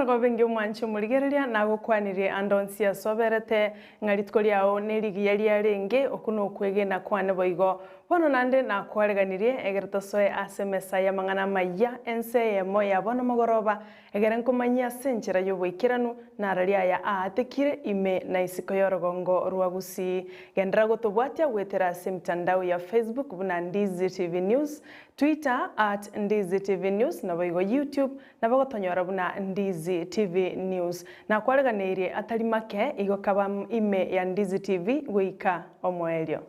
Emarogoba engiya omwanche omorigereria, nagokwanirie ande onsi ase oberete, ng'a rituko riao nerigiya riarenge, okwo nokwegena kwane boigo. Bono naende nakwareganirie, egere tosoe ase emesa y'amang'ana amayia, ense eyemo ya bono mogoroba, Egere nkomanyie ase enchera y'oboikeranu, nararia aya aatekire ime na isiko y'orogongo rwa Gusii. Genderera gotobwatia goetera ase emitandao ya Facebook buna Ndizi TV News, Twitter at Ndizi TV News naboigo YouTube nabo gotonyora buna Ndizi TV News. Nakwareganeirie atari make igo kaba ime ya Ndizi TV goika omoerio.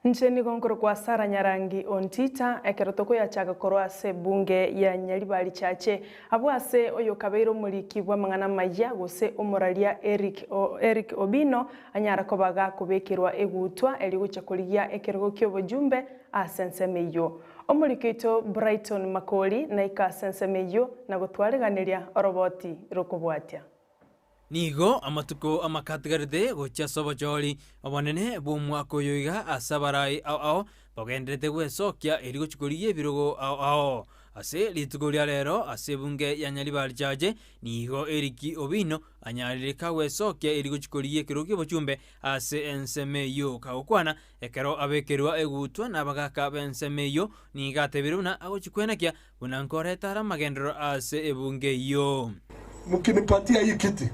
Inche nigo nkorokwa Sarah Nyarangi Ontita, ekero tokoyachaka korwa ase ebunge ya Nyaribari Chache, abwo ase oyokabeire omoriki bw'amang'ana amayia gose omoraria Eric Eric Obino Anyare koba gakobekerwa egutwa erio gochia korigia ekerogo ki'obojumbe ase ensemo eyio. Omoriki oito Brighton Makori naike ase ensemo eyio na gotwareganeria oroboti rokobwatia. Nigo amatuko amake atigarete gochia ase obochori obonene bw'omwaka oyo iga ase abarai ao ao bagendererete gwesokia erio gochia korigia ebirogo ao ao. Ase rituko ria rero ase ebunge ya Nyaribari Chache nigo Eric Owino Anyarire kagwesokia erio gochia korigia ekerogo ki'obochumbe ase ensemo eyio. Kagokwana ekero abekerwa egutwa nabagaaka b'ensemo eyio, nigo atebire buna agochia kwenakia buna nkoreta are amagenderero ase ebunge eyio. Mkinipatia hii kiti,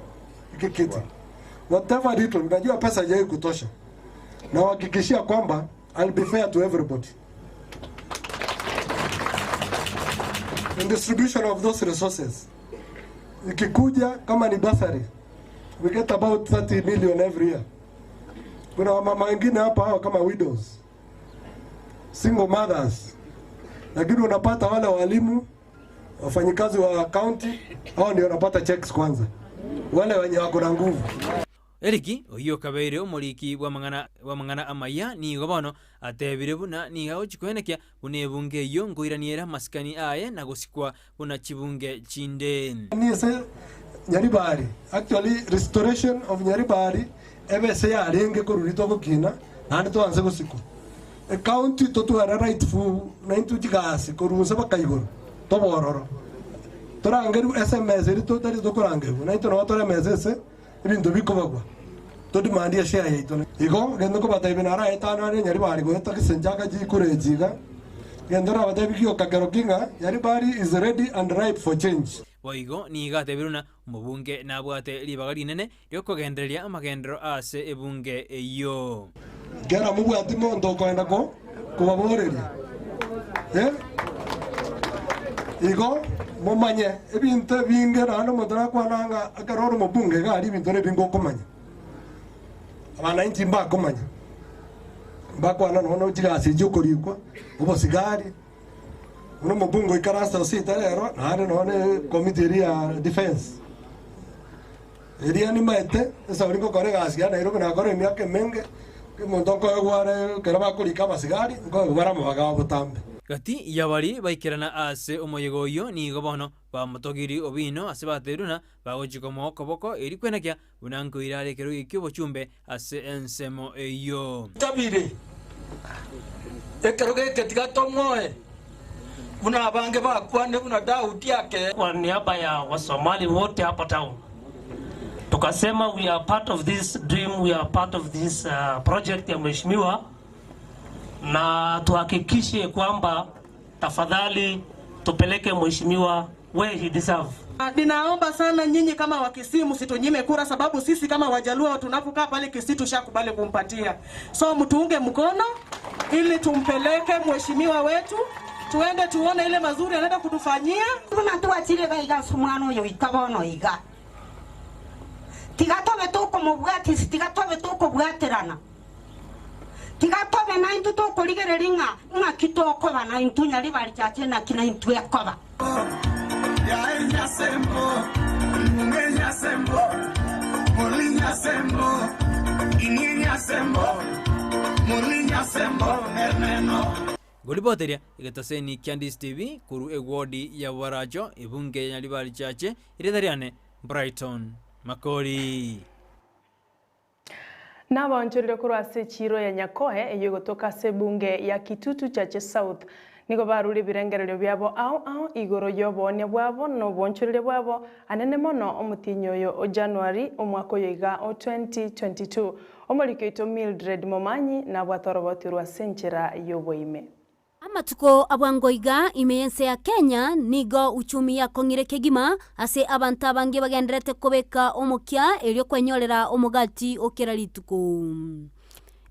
hiki kiti, whatever little, unajua pesa haijawahi kutosha, nawahakikishia kwamba I'll be fair to everybody in distribution of those resources. Ikikuja kama ni bursary, we get about 30 million every year. Kuna wamama wengine hapa hao kama widows, single mothers, lakini unapata wale walimu, wafanyikazi wa county, hao ndio wanapata checks kwanza, wale wenye wako na nguvu. Eriki, oyio okabeire omoriki bw'amang'ana bw'amang'ana amaya, nigo bono atebire buna nigo agochia koenekia buna ebunge eyio nkoirania ere amasikani aye na gosikwa buna chibunge chinde. Ase Nyaribari, actually restoration of Nyaribari ebe ase yarenge korwa riria togokina naende twanse gosikwa. Ecounty totware rightful naintwe chigasi korwa inse baka igoro tobe ororo. Torangerwe SMS eria totari tokorangerwa naintwe nabo tore emesa ase ebinto bikobagwa todimandie eshare yaito. Igo gento nkobatebia naro aetano are Nyaribari goeta gesenchaka chikura echi iga, gento nabatebie gioka keroki ng'a Nyaribari is ready and ripe for change. Boigo nigo atebire buna omobunge nabwate ribaga rinene riokogendereria amagenderero ase ebunge eyio. Kera mobwati monto okoenda kobaboreria, eh, igo momanye ebinto ebinge naende omonto nakwana ng'a ekero ore omobunge iga aria ebinto nebinge okomanya. Abananchi mbakomanya, mbakwana nonya ne chigasi echi okorikwa, obosigari, buna omobunge oikaranse ase ita rero naende nonya ne ekomiti eria ya defence. Eria nimaete, esauri ngokora egasi ya Nairobi nakora emiaka emenge, omonto nkoegwa are ekero bakorika abasigari, nkoegwa bare amabaga ao botambe. Gati y'abaria baikerana ase omoyega oyio nigo bono bamotogirie Owino ase batebirie buna bagochia komoa okoboko erio kwenakia buna nkoira are ekerogo ekio ki'obochumbe ase ensemo eyio. Tabire ekerogo eke tiga tomoe, buna abange bakwane buna Daudi ake. Kwa niaba ya Wasomali wote hapa town tukasema we are part of this dream, we are part of this project ya mheshimiwa, na tuhakikishe kwamba tafadhali tupeleke mheshimiwa where he deserve. Ninaomba sana nyinyi kama Wakisii msitunyime kura, sababu sisi kama Wajaluo tunapokaa pale Kisii tushakubali kumpatia, so mtuunge mkono ili tumpeleke mheshimiwa wetu, tuende tuone ile mazuri anaenda kutufanyia. Buna twachire iga iga ase omwana oyo goika bono iga, tiga tobe tokomobwatisia, tiga tobe tokobwaterana, tiga tobe naintwe tokorigereria ng'a ng'aki tokoba naintwe nyaribari chache naki naintwe ekoba. Ngoripoteria egetaseni kia Ndizi TV korwa ewodi ya Baracho, ebunge ya Nyaribari Chache, erieta riane Brighton. Makori. Nabaonchorire korwa ase echiiro ya Nyakoe eyio egotoka ase ebunge ya Kitutu Chache South. Nigo barure ebirengererio biabo ao ao igoro y'oboonia bwabo na obonchoreria bwabo anene mono omotienyi oyo o January omwaka oyo iga o 2022. Omoriki oito Mildred Momanyi nabwate oroboti orwo ase enchera y'oboime. Amatuko a bwango iga ime y'ense ya Kenya nigo uchumi yakong'ire kegima ase abanto abange bagendererete kobeka omokia erio kwenyorera omogati o kera rituko.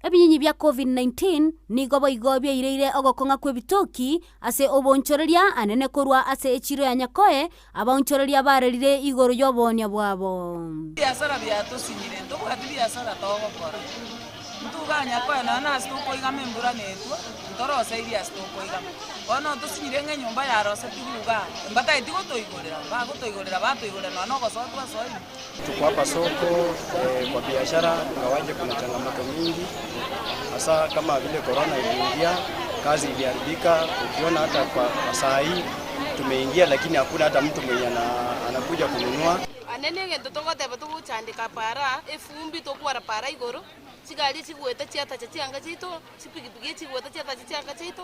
Ebinyinyi bia Covid-19 nigo boigo biaireire ogokong'a kw'ebitoki ase oboonchoreria anene korwa ase echiro ya Nyakoe, abaonchoreria barerire igoro y'oboonia bwabo. Ebiasara biatosinyire, ntobwati biasara togokora. Ntuganya koe nonya na ase tokoigama embura netwa, ntoroseirie ase tokoigama. Bono tosinyire ng'a enyomba yarosetigwe igaa, mbatageti gotoigorera, bagotoigorera batoigorera nonya na ogosoa twasoire. Tuko hapa soko eh, kwa biashara ingawaje kuna changamoto mingi, hasa kama vile corona iliingia, kazi iliharibika. Ukiona hata kwa, kwa saa hii tumeingia, lakini hakuna hata mtu mwenye anakuja kununua. Anene egento togoteba togochandeka para, efumbi tokwara para igoro, chigari chigoeta chiatacha chianga chiaito, chipikipiki echigoeta chiatacha chianga chiaito,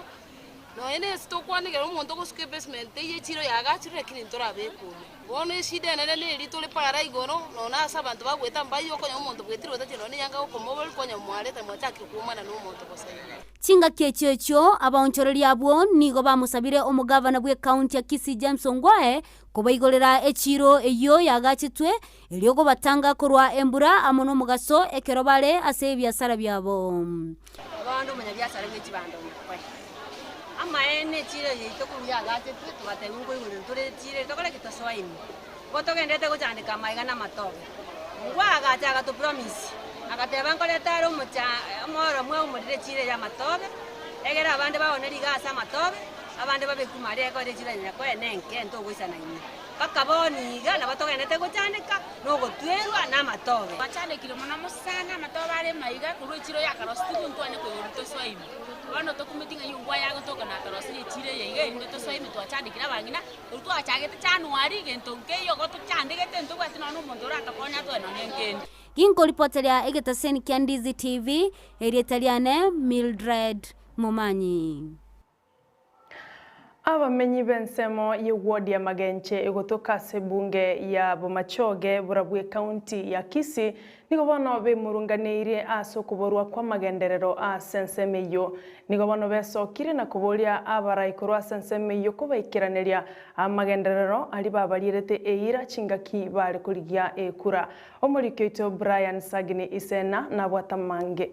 nonya na ase tokwanekera omonto ogosuka ebasement eywo echiro yagachirwe lakini ntorabeka ime. Bono eshida enene neri tore para igoro, nonya ase abanto bagoeta mbaywo okonya omonto bwetire otache nonya na eyanga gokomoboria konya mwareta mwachakire koumana na omonto bosa igo. Chingaki echio echio abaonchoreria abwo nigo bamosabire omogavana bw'ekaunti ya Kisii James Ongwae kobaigorera echiiro eyio yagachetwe erio kobatanga korwa embura amo nomogaso ekero bare ase ebiasara biabo. Bono omonyabiasara bwe chibando Nyakoe, amaene echiiro yaito korwa yagachetwe togatebigwa nkoigorerwa tore echiiro eye tokore ki? Tosoe ime. Igo togenderete gochandeka amaiga na amatobe. Ongwae agacha agatopromise, agateba nkorete are omocha omoro mwaumorire echiiro eye y'amatobe, egere abande baone riga ase amatobe, abande babekwe maria ekore echiro ya Nyakoe nenke ntogoisana inwe. Mpaka bono iga nabo togenderete gochandeka na ogotwerwa namatobe. Twachandekire mono mosana amatobe are maiga korwa echiro ya Karositigu ntwane koigorwa tosoe ime. Bono tokumeti ng'a yongwa yagotoka natorosirie echiro eye iga erinde tosoe ime twachandekire abang'ina korwa twachagete January gento nkeiyo igo tochandegete ntobwati nonya na omonto oratokonye atoe nonya nkende. Ginkoripoteria egetaseni kia Ndizi TV, erieta riane Mildred Momanyi. Abamenyi b'ensemo y'eward ya Magenche egotoka ase ebunge ya Bomachoge borabwo ekaunti ya Kisii nigo bono bemurunganeirie ase okoborwa kw'amagenderero ase ensemo eyio. Nigo bono besokire na koboria abarai korwa ase ensemo eyio kobaikeraneria amagenderero aria babarierete eira chingaki bare korigia ekura. Omoriki oito Brian Sagini Isena nabwate amange.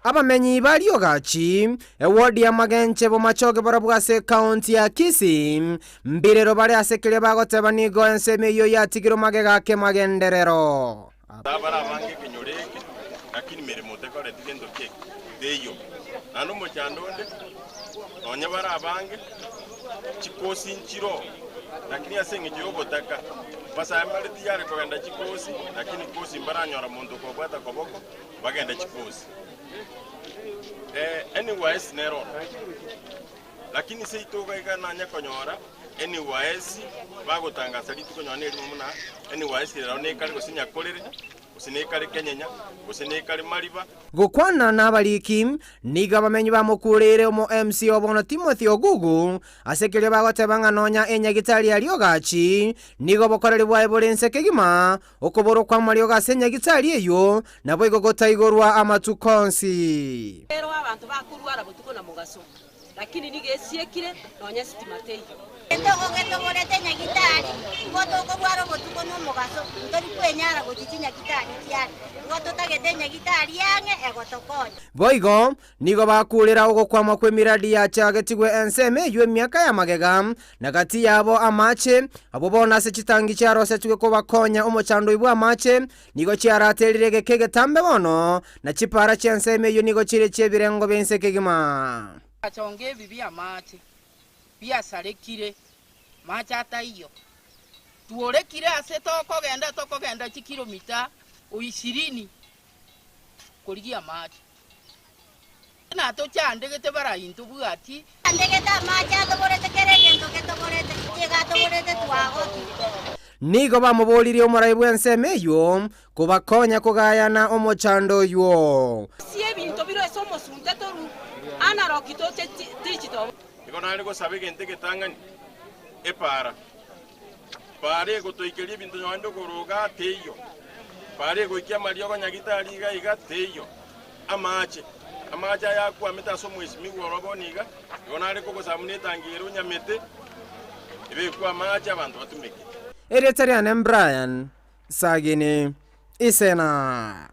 Abamenyi ba Riogachi, ewodi ya Magenche bomachoge barabwo ase ekaunti ya Kisii, mbirero bare ase keria bagoteba nigo ensemo eyio yatigirwe magega kemagenderero. Abare abange ekenyoro eke, lakini meremo tekoreti gento ki teiyo. Naende omochando onde, nonye bare abange, chikosi nchiroo, lakini ase eng'encho y'obotaka, basae mbare tiyare kogenda chikosi, lakini kosi mbaranyora monto okobabwata koboko, bagende chikosi. Eh, NYS nero oro. Lakini seito iga iga nanye konyora NYS bagotangasa rituko nonye na erimo buna NYS rero nekare gose Nyakorere, gose nekare Kenyenya, gose nekare Mariba. Gokwana nabariki, nigo abamenyi bamokureire omo MC obono Timothy Ogugu Ase keria bagoteba ng'a nonya enyagitari ya riogachi nigo obokoreri bwaye bore inse kegima, okoborwa kw'amariogo ase enyagitari eyio naboigo gotaigorwa amatuko onsi. Ero abanto bakorwara botuko na mogaso, lakini nigo esiekire, nonya esitima teiyo. Ntogogetogorete nyagitari, igo tokorwara obotuko na omogaso, ntori kwenyara gochia chinyagitari chiare, igo totagete nyagitari ang'e egotokonya. Boigo Nigo bakuurera ogokwama kw'emiradi yachagetigwe ensemo eyio emiaka ya magega, na gati yabo amache, abwo bono ase chitangi chiarosetigwe kobakonya omochando oyio bw'amache, nigo chiaraterire egeka egetambe bono, na chipaara chi'ensemo eyio nigo chire chi'ebirengo bi'ense kegima. Achonge ebi bi'amache biasarekire, mache ataiyo. Tworekire ase tokogenda, tokogenda chikilomita o ishirini korigia amache. Natochandegete barai intobwati. Chandegete amache atoborete kera egento getoborete, nigo atoborete twagotire. Nigo bamoboririe omorai bw'ensemo eyio kobakonya kogayana omochando oyio. Sie ebinto bire ase omosunte toru analog toche digital. Igo nare gosaba egento egetang'ani, epaara. Paara egotoikeria ebinto nonye okoroga teiyo. Paara egoikia amariogo nyagitari iga iga teiyo. Amache, amache aya akwamete ase omwesimigwa oro bono iga, igo nare kogosaba buna etangi ere onyamete, ebekwe amache abanto batumeke. Erieta riane m'Brian Sagini Isena.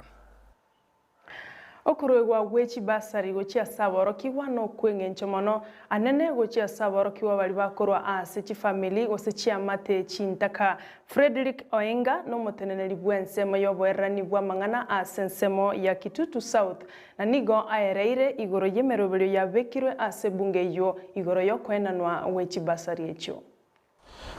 Okoruegwa gwe chibasari gochia ase aborokigwa nokw'engencho mono, anene gochia ase aborokigwa baria bakorwa ase chifamiri gose chiamate chintaka. Fredrick Oenga nomoteneneri bw'ensemo y'oboererani bw'amang'ana ase ensemo ya Kitutu South na nigo aereire igoro y'emeroberio yabekirwe ase ebunge eyio igoro y'okoenanwa gwe chibasari echio.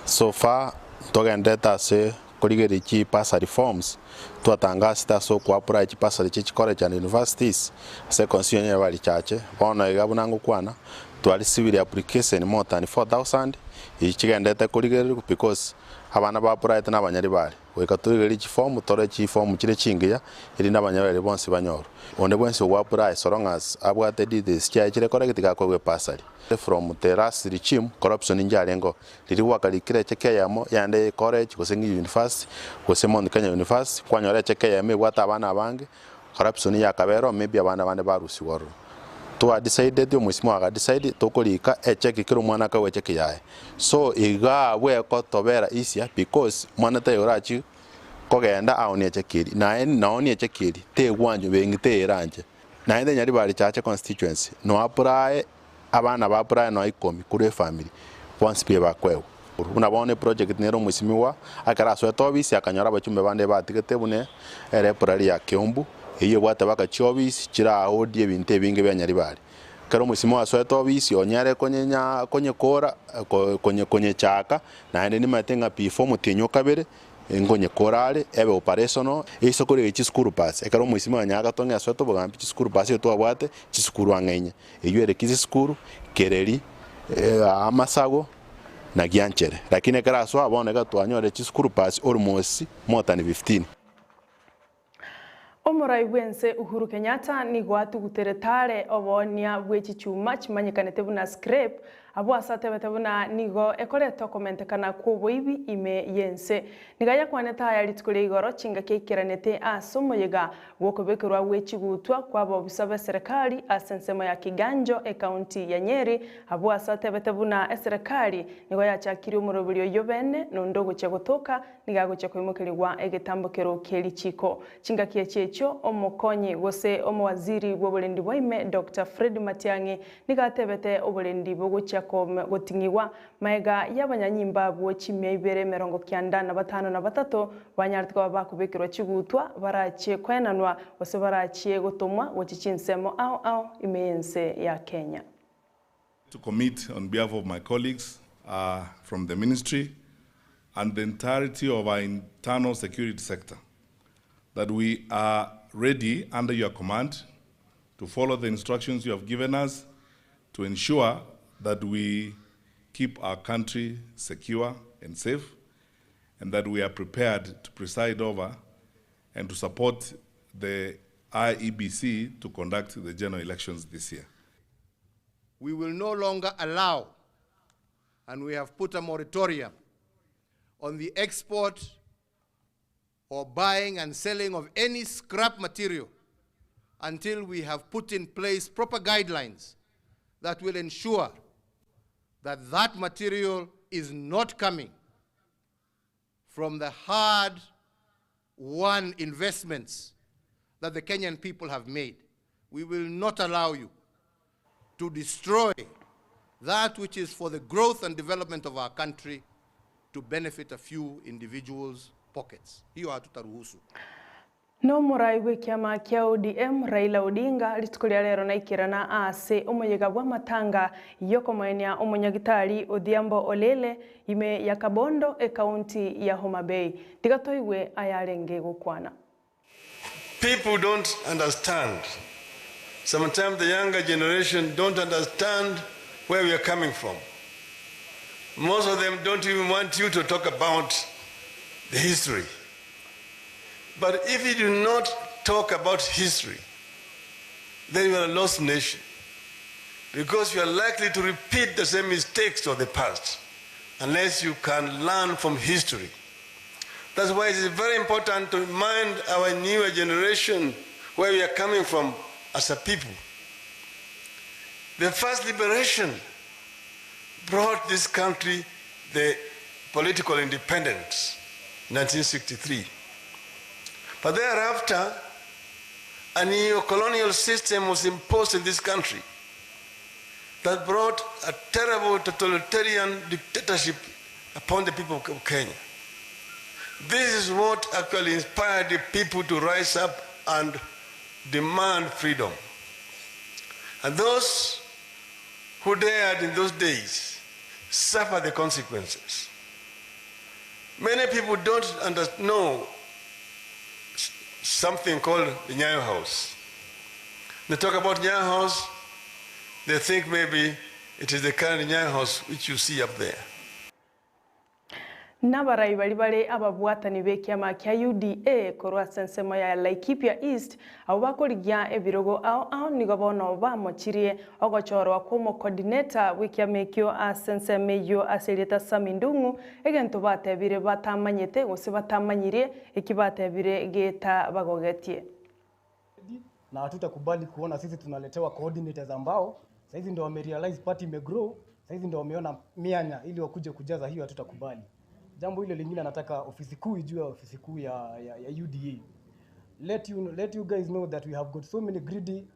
So far ntogenderete ase korigereria chi bursary forms, twatangasete ase oko apply chi bursary chie chi college and universities ase econstituency ya Nyaribari-Chache. Bono iga buna ngokwana, twarisibire application more than 4000, echi chigenderete korigererigwa because abana ba applyete na abanyaribari. Goika torigererie chifomu, tore chifomu chire chingiya, erinde abanyarweri bonsi banyorwe. Onde bwensi ogwa apply so long as abwate details chiaye chire correct iga akoegwa ebursary. From the last regime corruption nchiarengeo, riria gwakarikire echeki eyemo yande ye college gose ng'a university gose Mount Kenya University, kwanyora echeki eyemo ebwate abana abange, corruption yakabera oo maybe abana bande barusigwa ororo. Twa decideti omwesimiwa aga decide tokorika echeki kera omwana akaegwa echeki yaye. So iga abwo ekotobera easier because mwana taiyo orachie kogenda aonie echeki eria, naye naonie echeki eria tegwanchwa benki teyeranche. Naende Nyaribari Chache constituency no apply abana ba apply nonya ikomi korwa efamiri bonsi pi bakoegwa. Buna bono eproject nere omwesimiwa ekero asoete ofisi akanyora abachumbe bande batigete buna ere eprari ya Kiambu eyio ebwate baka chiofisi chirahodie ebinto ebinge bia Nyaribari. Ekero omwesimiwa asoete ofisi onyare konyenya konyekora konye konyechaka naende nimanyete ng'a before omotienyi okabere Nkonyekora are ebe operational, eisoko riaye chisukuru bus. Ekero omoisimi oye agatong'ea asoete obogambi chisukuru bus eyo twabwate chisukuru ang'e inye. Eywo ere Kisii school, Kereri, Amasago na Gianchere. Lakini ekero asoa bono iga twanyorire chisukuru bus almost more than 15. Omorai bw'ense Uhuru Kenyatta nigo atuguterete are oboonia bwe chichuma chimanyekanete buna scrape, abwo ase atebete buna nigo ekoreta okomentekana kw'oboibi ime y'ense. Nigo ayakwanete aya rituko ria igoro chingaki aikeranete ase omoyega bw'okobekerwa gwe chigutwa kw'abaobisa b'eserekari ase ensemo ya Kiganjo ekaunti ya Nyeri, abwo ase atebete buna eserekari nigo yachakirie omoroberio oyio bene nonde ogochia gotoka Nigo agochia koimokerigwa egetambokero kie richiiko. Chingaki echi echio, omokonyi gose omowaziri bw'oborendi bwa ime Doctor Fred Matiang'i nigo atebete oborendi bogochia goting'igwa maega y'abanyanyimba abwo chimia ibere emerongo kianda na batano na batato banyarete koba bakobekerwa chigutwa barachie koenanwa gose barachie gotomwa gochia chinsemo ao ao ime y'ense ya Kenya. To commit on behalf of my colleagues uh, from the ministry and the entirety of our internal security sector that we are ready under your command to follow the instructions you have given us to ensure that we keep our country secure and safe and that we are prepared to preside over and to support the IEBC to conduct the general elections this year. We will no longer allow, and we have put a moratorium on the export or buying and selling of any scrap material until we have put in place proper guidelines that will ensure that that material is not coming from the hard won investments that the Kenyan people have made. We will not allow you to destroy that which is for the growth and development of our country to benefit a few individuals' pockets. Hiyo hatutaruhusu. Nomorai bw'ekiama kia ODM Raila Odinga rituko ria rero naikerana ase omoyega bw'amatanga y'okomoenia omonyagitari Odhiambo Olele ime ya Kabondo ekaunti ya Homa Bay. Tiga toigwe ayarenge gokwana. People don't understand. Sometimes the younger generation don't understand where we are coming from. Most of them don't even want you to talk about the history. But if you do not talk about history, then you are a lost nation because you are likely to repeat the same mistakes of the past unless you can learn from history. That's why it is very important to remind our newer generation where we are coming from as a people. The first liberation brought this country the political independence, 1963. But thereafter, a neo-colonial system was imposed in this country that brought a terrible totalitarian dictatorship upon the people of Kenya. This is what actually inspired the people to rise up and demand freedom. And those who dared in those days suffer the consequences. Many people don't under- know something called the Nyayo House. They talk about Nyayo House, they think maybe it is the current Nyayo House which you see up there. Nabarai bari bare ababwatani b'ekiama kia UDA korwa ase ensemo ya Laikipia East abo bakorigia ebirogo ao ao nigo bono bamochirie ogochorwa kwa omocoordinator bw'ekiama ekio ase ensemo eyio ase erieta Sammy Ndung'u egento batebire batamanyete gose batamanyirie eki batebire geta bagogetie. Na hatutakubali kuona sisi tunaletewa coordinators ambao saizi ndio wamerealize party imegrow, saizi ndio wameona mianya ili wakuje kujaza hiyo, hatutakubali. Jambo hilo lingine nataka ofisi kuu ijue, ofisi kuu ya UDA. Let you guys know that we have got so many greedy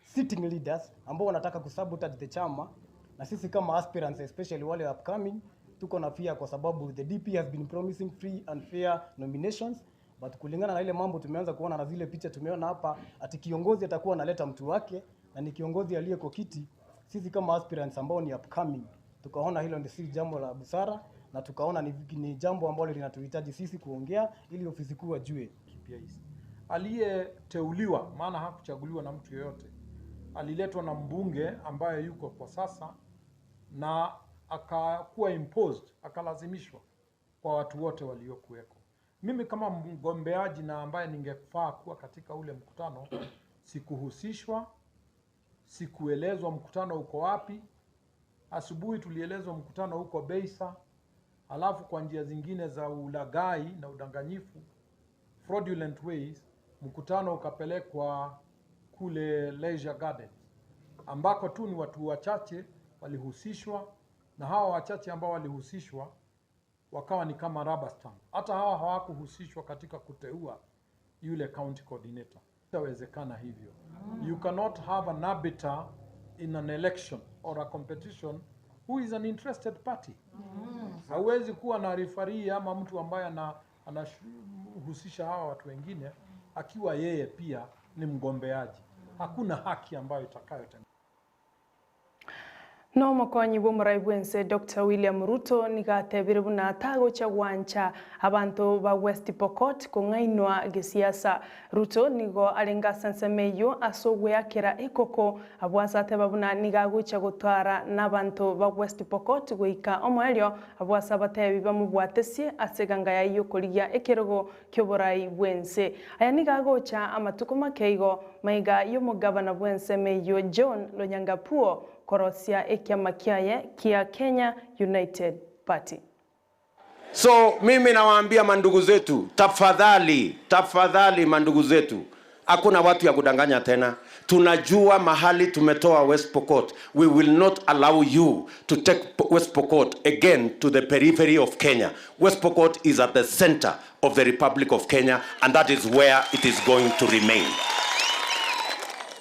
sitting leaders ambao wanataka kusabotage the chama, na sisi kama aspirants especially wale upcoming tuko na fear kwa sababu the DP has been promising free and fair nominations but kulingana na ile mambo tumeanza kuona na zile picha tumeona hapa ati kiongozi atakuwa analeta mtu wake na ni kiongozi aliye kwa kiti. Sisi kama aspirants ambao ni upcoming tukaona hilo ni si jambo la busara na tukaona ni jambo ambalo linatuhitaji sisi kuongea ili ofisi kuu wajue. Aliyeteuliwa, maana hakuchaguliwa na mtu yeyote, aliletwa na mbunge ambaye yuko kwa sasa na akakuwa imposed, akalazimishwa kwa watu wote waliokuweko. Mimi kama mgombeaji na ambaye ningefaa kuwa katika ule mkutano, sikuhusishwa, sikuelezwa mkutano uko wapi. Asubuhi tulielezwa mkutano uko Beisa, alafu kwa njia zingine za ulaghai na udanganyifu, fraudulent ways, mkutano ukapelekwa kule Leisure Gardens ambako tu ni watu wachache walihusishwa, na hawa wachache ambao walihusishwa wakawa ni kama rubber stamp. Hata hawa hawakuhusishwa katika kuteua yule county coordinator. Itawezekana hivyo. You cannot have an arbiter in an election or a competition who is an interested party. Hauwezi kuwa na referee ama mtu ambaye anahusisha hawa watu wengine akiwa yeye pia ni mgombeaji. Hakuna haki ambayo itakayotendeka. Nomokonyi bwa omorai bwense Dr. William Ruto nigatebire buna tagocha gwancha abanto ba West Pokot kong'ainwa gesiasa. Ruto nigo arenge ase ensemo eywo ase ogweakera ekoko abwase ateba buna nigagocha gotwara na abanto ba West Pokot goika omoerio abwase abatebi bamobwatesie ase eganga yaye okorigia ekerogo kia oborai bwense. Aya nigagocha amatuko make igo maiga ya omogabana bwa ensemo eywo John Lonyangapuo korosia ekiama kiaye kia Kenya United Party. So mimi nawaambia mandugu zetu, tafadhali, tafadhali mandugu zetu, hakuna watu ya kudanganya tena. Tunajua mahali tumetoa West Pokot. We will not allow you to take West Pokot again to the periphery of Kenya. West Pokot is at the center of the Republic of Kenya and that is where it is going to remain.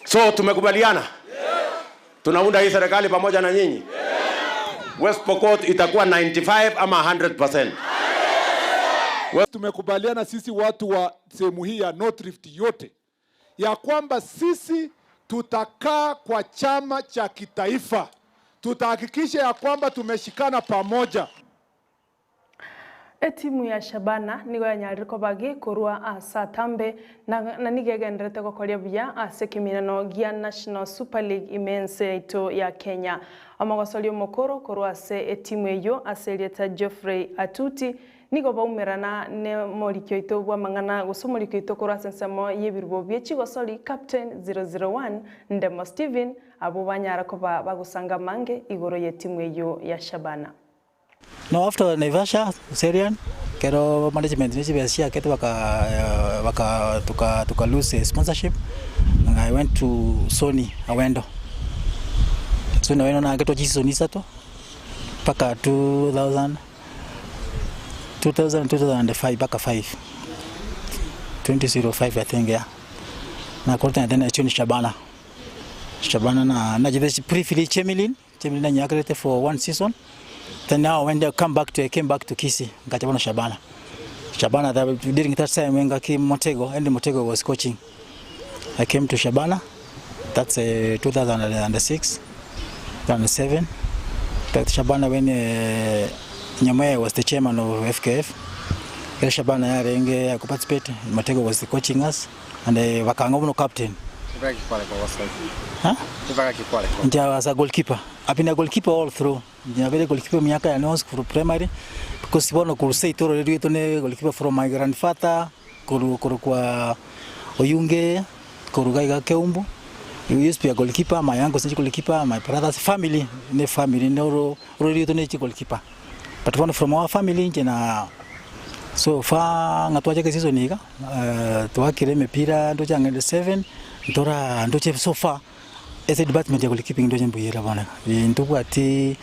So tumekubaliana? Tunaunda hii serikali pamoja na nyinyi? West Pokot itakuwa 95 ama 100%. Tumekubaliana sisi watu wa sehemu hii ya North Rift yote ya kwamba sisi tutakaa kwa chama cha kitaifa, tutahakikisha ya kwamba tumeshikana pamoja. Etimu ya Shabana nigo yanyarire kobagi korwa ase atambe na nigo egenderete gokoria buya ase ekeminano gia National Super League imense yaito ya Kenya. Omogosori omokoro korwa ase etimu eywo ase erieta Geoffrey Atuti Nigo baumerana nemoriki oito bw'amang'ana gose omoriki oito korwa ase ensemo y'ebirubo bie chigosori Captain 001 Ndemo Stephen abwo banyara koba bagosanga amange igoro y'etimu eyio ya Shabana. No after Naivasha, Serian, kero management ne chibesa chiakete baka baka tuka tuka lose sponsorship and I went to Sony Awendo. Sony Awendo naaketwe chiseason isato mpaka 2000 2000 2005 mpaka 5 2005 I think yeah. Nakorete then Sony Shabana. Shabana na nachete briefly Chemelil Chemelil nanyakerete for one season then now when they come back to I came back to Kisii nkacha bono Shabana. Shabana that, during that time ngaki Motego Andy Motego was coaching. I came to Shabana that's uh, 2006 2007 that Shabana when uh, Nyamoya was the chairman of FKF Kere Shabana yarenge aku participate Motego was coaching us and uh, bakanga buno captain. Huh? Nja was a goalkeeper. I've been a goalkeeper all through. Njabere goalkeeper miaka ya nose for primary because bono kurusei toro riri ne goalkeeper from my grandfather kuru kuru kwa Oyunge kuru gaiga Keumbu. He used to be a goalkeeper, my uncle is goalkeeper, my brother's family ne family ne ro riri ne goalkeeper. But one from our family nje na so far ngatwache ke season iga uh, twakire mipira ndo changende 7 ndora ndoche so far as a department ya goalkeeping ndoche mbuyera bona ntubwati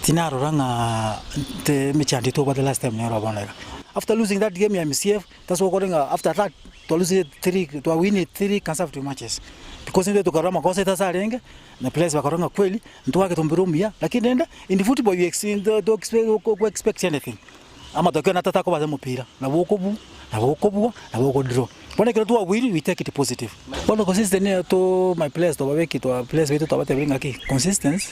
tinarora ng'a te michandi tobwa the last time nero bona after losing that game ya MCF that's what calling after that to lose three to win three consecutive matches because ndio tukarama makosa tasarenge na players bakaranga kweli ntwake tumbirumia lakini nenda in the football you expect, don't expect, expect anything amatokeo natata kobaza mupira nabo okobu nabo okobua nabo okodraw bono ekero twabwire we take it positive bono consistent niyo to my players twababeki twa players baitu twabatebire ng'aki consistency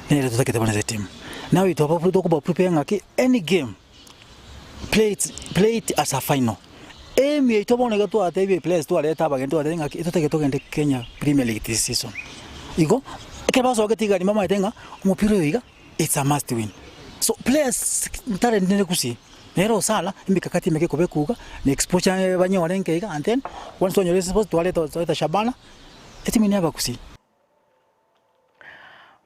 nere totakete bono ase team now twaba tokoba prepare ng'aki any game play it, play it as a final aim yaito bono iga twatebia players twareta abageni twatebia ng'aki totagete togende Kenya Premier League this season igo ekero basogete iga bamaete ng'a omopira oyo iga it's a must win so players ntare nere gusii nere osana emikakati emeke kobekuga na exposure banyore nke iga and then once twanyora exposure twareta twareta Shabana etimu eye neyabagusii.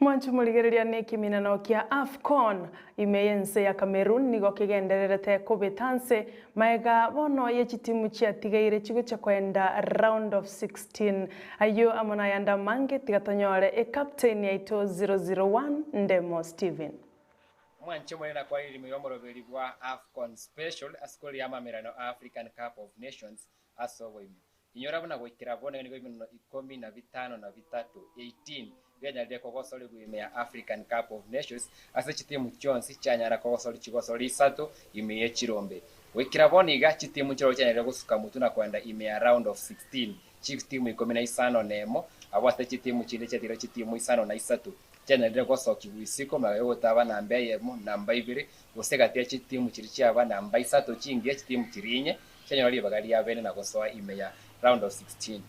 Mwanche morigereria na ekiminano kia Afcon ime y'ense ya Cameroon nigo kegendererete kobeta nse maega bono ye chitimu chiatigaire chigochia koenda round of 16 ayo amo nayanda mange tiga tonyore ecaptain yaito 001 Ndemo Steven. Mwanche monene kwariri omoroberi bwa AFCON special ase ya mamerano African Cup of Nations ase oboime inyora buna goikera bono nigo ebinono 15 18 bianyarire kogosori ime ya African Cup of Nations ase chitimu chionsi chianyara kogosori chigosori isato ime ye chirombe goikera bono iga chitimu chiro chianyarire gosuka mutu na kwenda ime ya round of 16 chitimu 51 abo ase chitimu chinde chiatire chitimu 53 chianyarire gosoki isiko magayo gotaba namba eyemo namba ibere gose gati ya chitimu chiri chiaba namba isato chingiya chitimu chirinye chianyora ribaga ria bene na gosoa ime ya round of 16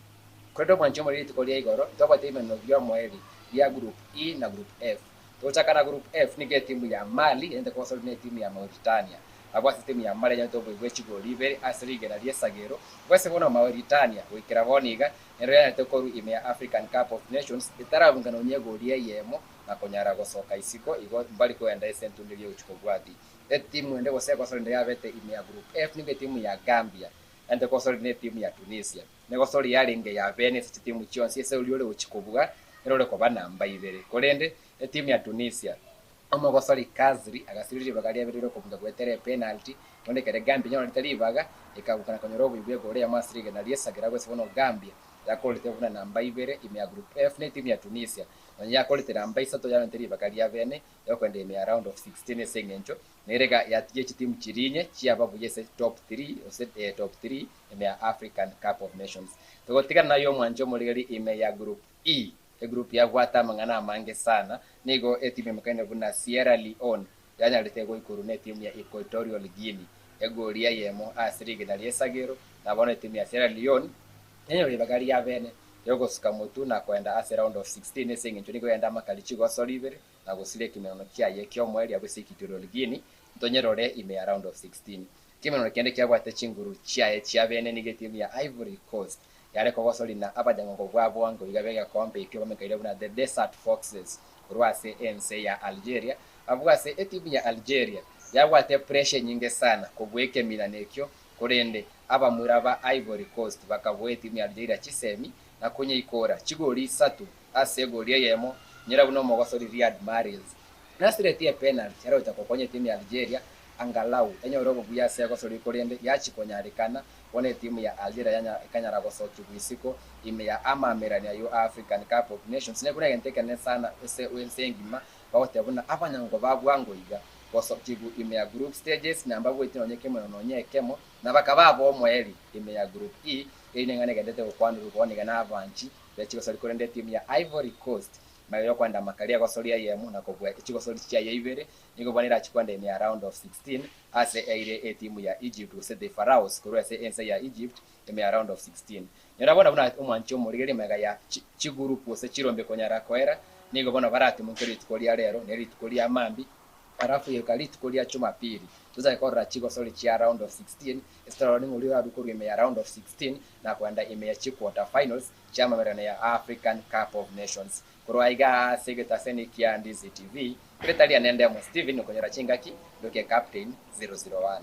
kwendo mwancho muri rituko ria igoro twabate imeno bya mweri ya group E na group F tochaka na group F nige timu ya Mali yende kosori ne timu ya Mauritania abo ase timu ya Mali yanto bwe chigori ibere ase rigena riesagero bwese bono Mauritania gwikira boniga ero yanete koru ime ya African Cup of Nations itarabungana onyegori eyemo na konyara gosoka isiko igo mbali kwenda esentu ndiye uchiko bwati etimu ende gose kosori ndi yabete ime ya group F nige timu ya Gambia ende kosori ne timu ya Tunisia negosori yarenge ya Venice timu chionsi ese uri uri uchikobwa ero koba namba ibere korende etimu ya Tunisia omogosori Kazri agasiriri bagaria berero kobuga gwetere penalty nonde kere Gambia nyona ritari ikabukana konyoro obwibwe gore ya Masri na riesagira gwese bono Gambia yakorete buna namba ibere ime ya group F ne timu ya Tunisia na yakorete namba isato yaranteri bagaria bene yokwenda ime ya round of 16 ese ng'encho nerega yatiye chitimu chirinye chiababuye se top 3 ose eh, top 3 ime ya African Cup of Nations tugotigana nayo mwanjo murigeri ime ya group E egroup yabwata amang'ana amange sana nigo etimu emekaine buna Sierra Leone yanyarete goikuru na etimu ya Equatorial Guinea egori yemo ase rigena riesagero nabono etimu ya Sierra Leone yanyorire ribaga ria bene yogosuka mutu na kwenda ase round of 16 ase eng'encho nigo yenda amakari chigosori ibere na gosiria ekimerano kiaye kia omweri abwo ase Equatorial Guinea Ntonyerore ime ya round of 16. Ekemenero kende kiabwate chinguru chiaye chia bene nigo etimu ya Ivory Coast yare kogosori na abanyang'ongo bwa bwango iga b'egekombe ekio bamekaire buna The Desert Foxes korwa ase ense ya Algeria. Abwo ase etimu ya Algeria yabwate pressure enyinge sana kobua ekeminano ekio korende abamura ba Ivory Coast bakaboa etimu ya Algeria chisemi na konyeikora chigori isato ase egori eyemo nyora buna omogosori Riyad Mahrez Nasiretie epenalty arocha gokonya etimu ya Algeria angalau enyore obobuya ase egosoria korende yachia konyarekana bono etimu ya Algeria yanya ekanyara gosokigwa isiko ime ya amamerani ayio a African Cup of Nations nekuna egento ekenene sana ase ense engima bagoteba buna abanyango ba bwango iga gosokigwa ime ya group stages na mbabueti nonye kemo na nonye ekemo na bakaba abomoeri ime ya group E eri neng'ana egenderete gokwanerwa bono iga na abanchi be chigosori korende etimu ya Ivory Coast Magega y'okwenda amakari agosoria eyemo na kobua chigosori chiaye ibere, nigo bono erachie kwenda ime ya round of 16 ase eire etimu ya Egypt gose The Pharaohs korwa ase ense ya Egypt ime ya round of 16. Nyora bono buna omwanchi omorigereria magega ya chigurupu gose chirombe konyara koera, nigo bono baratimoke rituko ria rero ne rituko ria mambia Alafu goika rituko ria Jumapili tochake korora chigosori chia round of 16 ase torore ning'o oria orarue korwa ime ya round of 16 na koenda ime ya chiquarter finals chi'amamererano ya African Cup of Nations. Korwa aiga ase egetaseni kia Ndizi TV, erieta riane Ndemo Steven okonyora chingaki ndokie Captain 001.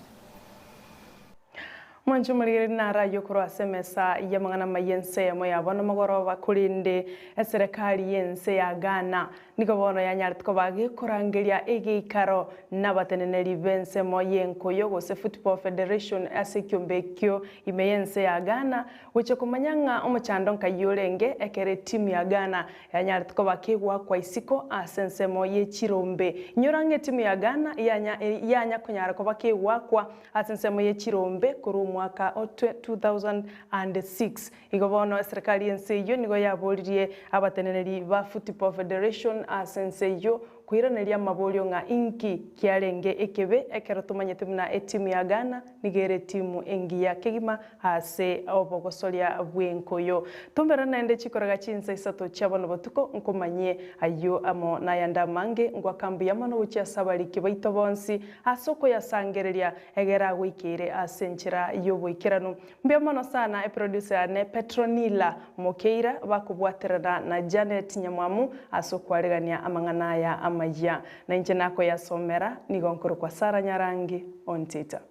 Mwanche omorigereria naro ayio korwa ase emesa y'amang'ana amaya ensemo ya bono mogoroba, korende eserekari y'ense ya Ghana nigo bono yanyarete koba gekorangeria egeikaro nabateneneri b'ensemo y'enkoyo gose Football Federation ase ekiombe ekio ime y'ense ya Ghana gochia komanya ng'a omochando nkayio orenge ekero etimu ya Ghana yanyarete koba kegoakwa isiko ase ensemo ye chirombe. Inyora ng'a etimu ya Ghana yanya yanya konyara koba kegoakwa Ase ensemo ye chirombe korwa omwaka o 2006. Igo bono eserekari y'ense eyio nigo yaboririe abateneneri ba Football Federation ase ense eyio koiraneria amaborio ng'a inki kiarenge ekebe ekero tomanyete buna etimu ya Ghana nigo ere etimu engiya kegima ase obogosoria bw'enkoyo. Tombera naende chikoraga chinsa isato chia bono botuko nkomanyie ayio amo nayande amange ngwaka mbuya mono gochia ase abariki baito bonsi Ase okoyasangereria egere agoikeire ase enchera y'oboikeranu. Mbuya mono sana eproducer yane Petronilla Mokeira bakobwaterana na Janet Nyamwamu ase okwaregania amang'ana aya amayia. Nainche nakoyasomera nigo nkorokwa Sarah Nyarangi Ontita.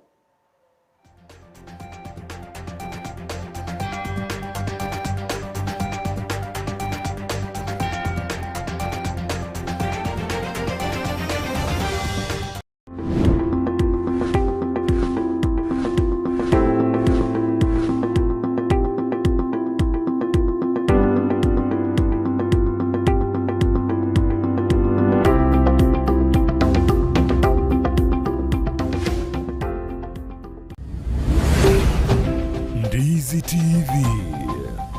Ndizi TV,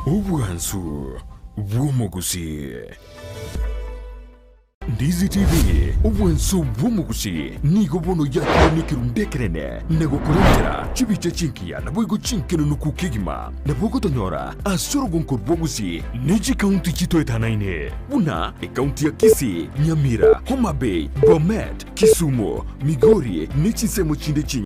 obwansu bw'omogusii. Ndizi TV, obwansu bw'omogusii, nigo bono yakire nekerundu ekenene na gokorentera chibicha chingiya naboigo chinkenenuku kegima. Nabo ogotonyora ase orogonko rwa Gusii ne chikaunti chitoetanaine buna ekaunti ya Kisii, Nyamira, Homa Bay, Bomet, Kisumu, Migori ne chinsemo chinde chinyinge.